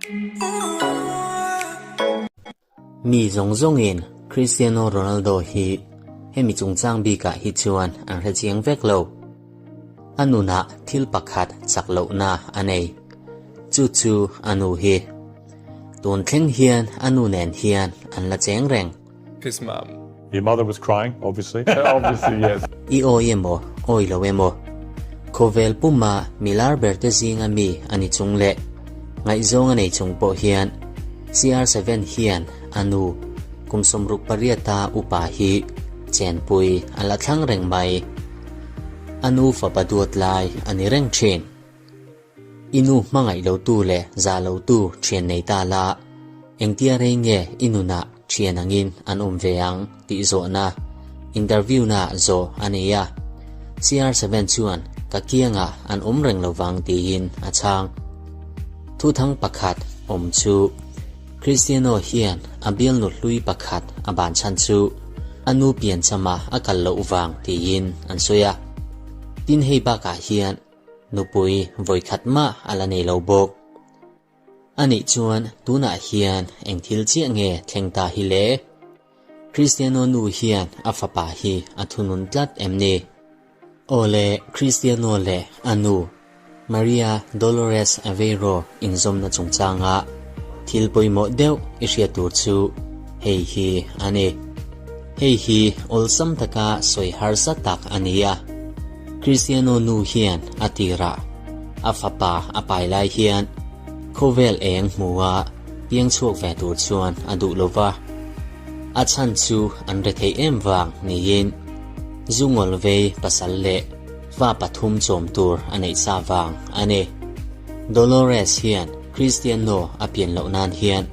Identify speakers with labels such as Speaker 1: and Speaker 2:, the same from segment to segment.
Speaker 1: Mi zawng zawngin Cristiano Ronaldo hi hemi chungchang bikah hi chuan an hre chiang vek lo. A nunah thil pakhat chak lohna a nei. Chu chu a nu hi. Tun thleng hian a nu nen hian an la cheng reng.
Speaker 2: His mum.
Speaker 3: Your mother was crying, obviously.
Speaker 2: Obviously, yes.
Speaker 1: I awi emaw, awi lo emaw. Khawvel puma milar berte zinga mi a ni chung leh ngaihzawng a nei chung pawh hian CR7 hian a nu kum 68 a upa hi chenpui a la thlang reng mai. A nu fapa duat lai a ni reng thin. I nu hmangaih lotu leh zah lotu thian nei ta la, engtia rei nge i nunah thian angin an awm ve ang tih zawhna interview na zawh a nei a. CR7 chuan ka kiangah an awm reng lovang tiin a chhang. Thuthang pakhat awm chu Cristiano hian a bialnu hlui pakhat a ban chhan chu a nu pianchama a kal loh vang tiin an sawi a. Tin hei bakah hian Nupui vawikhat mah a la nei lo bawk. Anih chuan tunah hian eng thil chiah nge thleng ta hi le? Cristiano nu hian a fapa hi a thunun tlat em ni? Aw le, Cristiano leh a nu Maria Dolores Aveiro inzawmna chungchanga thil pawimawh deuh i hriat tur chu hei hi a ni. Hei hi awlsam taka sawi harsa tak a ni a. Cristiano nu hian a tirah a fapa a pai lai hian khawvel eng hmua piang chhuak ve tur chuan a duh lo va. A chhan chu an rethei em vang niin zu ngawlvei pasal leh fa pathum chawm tur a neih sa vang a ni. Dolores hian Cristiano a pian loh nan hian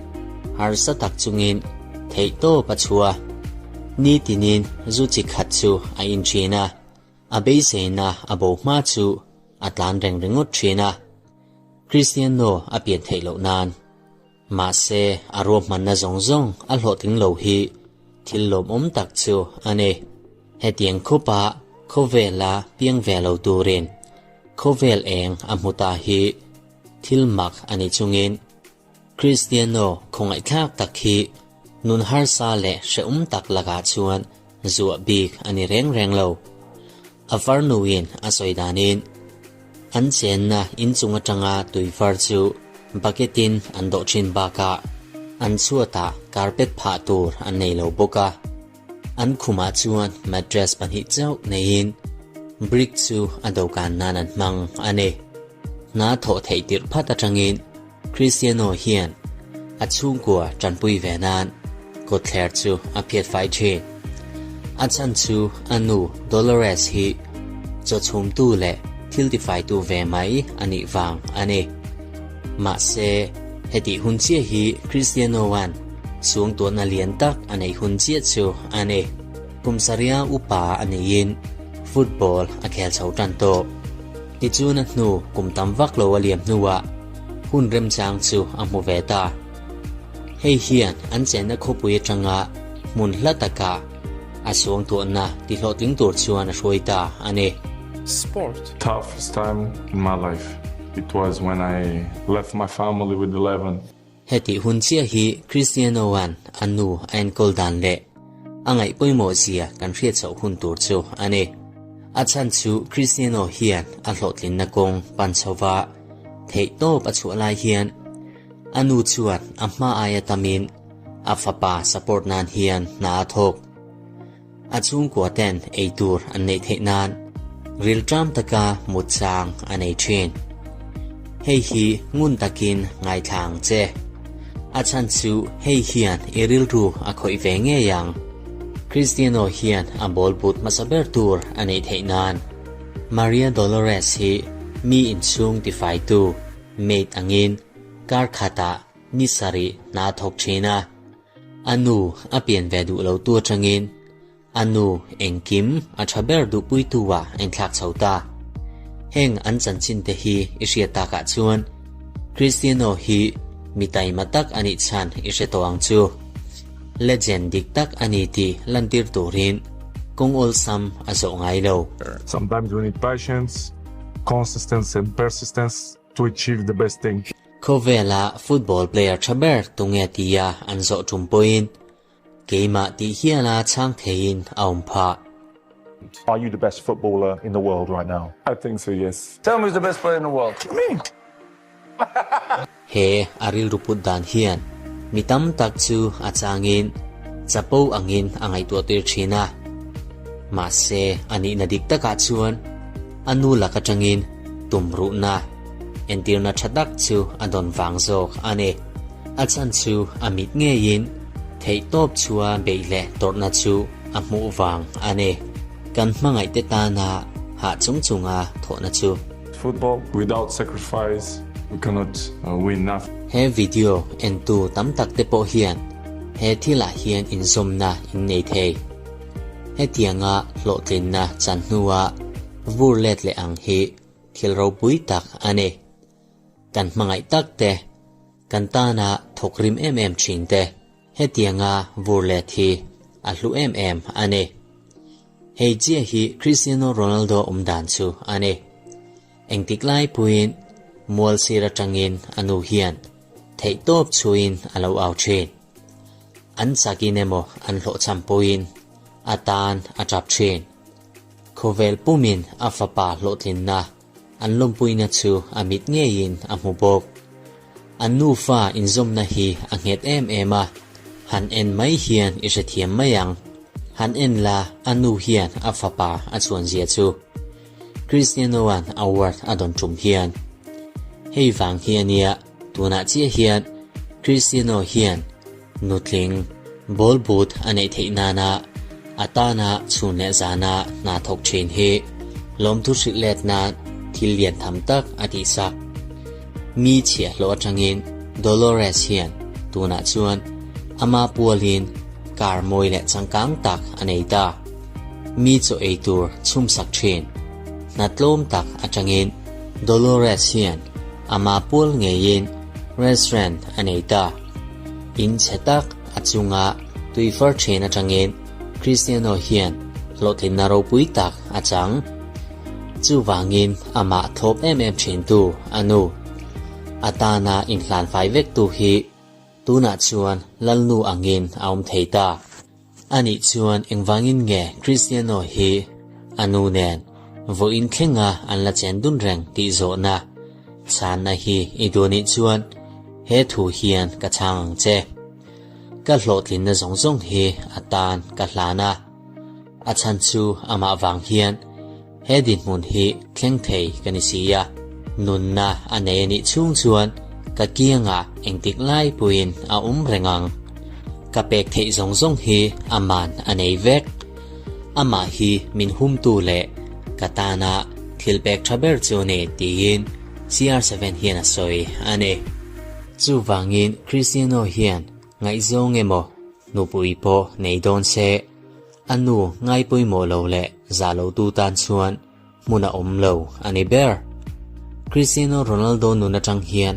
Speaker 1: harsa tak chungin theihtawp a chhuah a, nitinin zu chi khat chu a in thin a. A beiseina a bo hma chu a tlan reng ringawt thin a, Cristiano a pian theih loh nan. Mahse, a ruahmanna zawng zawng a hlawhtling lo hi thil lawmawm tak chu a ni. Hetiang khupa khawvela piang ve lo turin khawvel eng a hmu ta hi thil mak a ni chungin Cristiano khawngaihthlak tak hi nun harsa leh hrehawm tak lakah chuan zuah bik a ni reng reng lo. A farnuin a sawi danin an chenna inchung atanga tui far chu bucket-in an dawh thin bakah an chhuatah carpet phah tur an nei lo bawk a. An khumah chuan mattress pahnih chauh neiin brick chu a dawhkan nan an hmang a ni. Hna thawh theih tirh phat atangin Cristiano hian a chhungkua tanpui ve nan kawtthler chu a phiat fai thin. A chhan chu a nu Dolores hi chaw chhumtu leh thil tifaitu ve mai a nih vang a ni. Mahse, hetih hun chiah hi Cristiano-a'n suangtuahna lian tak a neih hun chiah chu a ni. Kum saria upa a neihin football a khel chho tan tawh. Tichuan a hnu kum tam vak lo a liam hnuah hun remchang chu a hmu ve ta. Hei hian an chenna khawpui atanga hmun hla takah a suangtuahna tihlawhtling tur chuan a hruai ta a ni.
Speaker 2: Sport.
Speaker 3: Toughest time in my life, it was when I left my family with 11.
Speaker 1: Hetih hun chiah hi Cristiano-a'n a nu a enkawl dan leh a ngaih pawimawh zia kan hriat chhoh hun tur chu a ni. A chhan chu Cristiano hian a hlawhtlinna kawng pan chhova theihtawp a chhuah lai hian a nu chuan a hma aia tamin a fapa support nan hian hna a thawk. A chhungkua ten ei tur an neih theih nan rilṭam taka mut chang a nei ṭhin. Hei hi ngun takin ngaithla ang che. A chhan chu hei hian i rilru a khawih ve ngei ang. Cristiano hian a ball but hmasa ber tur a neih theih nan Maria Dolores hi mi inchhung tifaitu, maid, angin kar khatah ni sarih hna a thawk ṭhin a. A nu a pian ve duh lo tu atangin a nu engkim a tha ber duhpuitu ah a inthlak chho ta. Heng an chanchin te hi i hriat takah chuan Cristiano hi mi taima tak a nih chhan i hre tawh ang chu. Legend dik tak a ni tih lantir turin kawng awlsam a zawh ngai lo.
Speaker 3: Sometimes we need patience, consistency and persistence to achieve the best thing.
Speaker 1: Khawvela football player tha ber tunge tia an zawh tum pawhin keimah tih hiala chhang theiin a awm phah.
Speaker 4: Are you the best footballer in the world right now?
Speaker 3: I think so, yes.
Speaker 5: Tell me who's the best player in the world.
Speaker 4: Me!
Speaker 1: He a rilru put dan hian mi tam tak chu a changin chapo angin a ngaihtuah tir thin a. Mahse, a nihna dik takah chuan a nu lak atangin tumruhna entirna tha tak chu a dawn vang zawk a ni. A chhan chu a mit ngeiin theihtawp chua beih leh tawrhna chu a hmuh vang a ni. Kan hmangaihte tana hah chung chunga thawhna chu.
Speaker 3: Football without sacrifice we cannot win nothing.
Speaker 1: He video entu tam tak te pawh hian he thilah hian inzawmna in nei thei. Hetianga hlawhtlinna chan hnua vur let leh ang hi thil ropui tak a ni. Kan hmangaih tak te, kan tana thawk rim em em thin te hetianga vur let hi a hlu em em a ni. Hei chiah hi Cristiano Ronaldo awm dan chu a ni. Engtik lai puiin mual sir atangin a nu hian theihtawp chhuin a lo au thin. An chakin emaw an hlawhchham pawhin a tan a tap thin. Khawvel pumin a fapa hlawhtlinna an lawmpuina chu a mit ngeiin a hmu bawk. An nufa inzawmna hi a nghet em em a, han en mai hian i hrethiam mai ang. Han en la a nu hian a fapa a chhuanzia chu. Cristiano-a'n award a dawn tum hian hei vang hi a nia tunah chiah hian Cristiano hian nutling ball boot a neih theih nana a tana chhun leh zana hna thawk thin hi lawmthu hrilh let nan thil lian tham tak a tihsak. Mi chhiahhlawh atangin Dolores hian tunah chuan ama pualin car mawi leh changkang tak a nei ta. Mi chaw ei tur chhumsak thin. Hna tlawm tak atangin Dolores hian ama pual ngeiin restaurant a nei ta. In chhe tak a chunga tui far thin atangin Cristiano hian hlawhtlinna ropui tak a chang. Chuvangin amah thlawp em em thintu a nu. A tana inhlanfai vektu hi tunah chuan Lalnu angin a awm thei ta. Anih chuan engvangin nge Cristiano hi a nu nen vawiin thlenga an la chen dun reng tih zawhna chhanna hi i duh nih chuan he thu hian ka chhang ang che. Ka hlawhtlinna zawng zawng hi a tan ka hlan a, a chhan chu amah vang hian he dinhmun hi thleng thei ka ni si a, nunna a nei anih chhung chuan ka kiangah engtik lai puiin a awm reng ang. Ka pek theih zawng zawng hi aman a nei vek. Amah hi min humtu leh ka tana thil pek tha ber chu a ni tiin CR7 hian a sawi a ni. Chuvangin Cristiano hian ngaihzawng emaw nupui pawh nei dawn se, A nu ngai pawimawh lo leh zah lo tu tan chuan hmun a awm lo a ni ber. Cristiano Ronaldo nun atang hian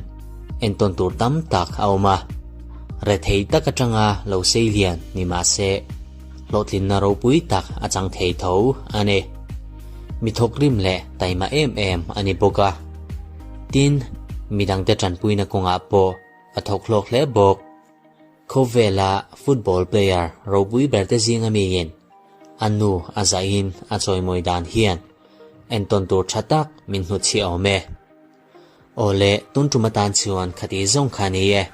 Speaker 1: entawn tur tam tak a awm a, rethei tak atanga lo sei lian ni mah se hlawhtlinna ropui tak a chang thei tho a ni. Mi thawkrim leh taima em em a ni bawk a. Tin, midangte tanpuina kawngah pawh a thawk hlawk hle bawk. Khawvela football player ropui berte zinga miin a nu a zahin a chawimawi dan hian entawn tur tha tak min hnutchhiah awm e. Awle, tun tum atan chuan khati zawng kha ni e.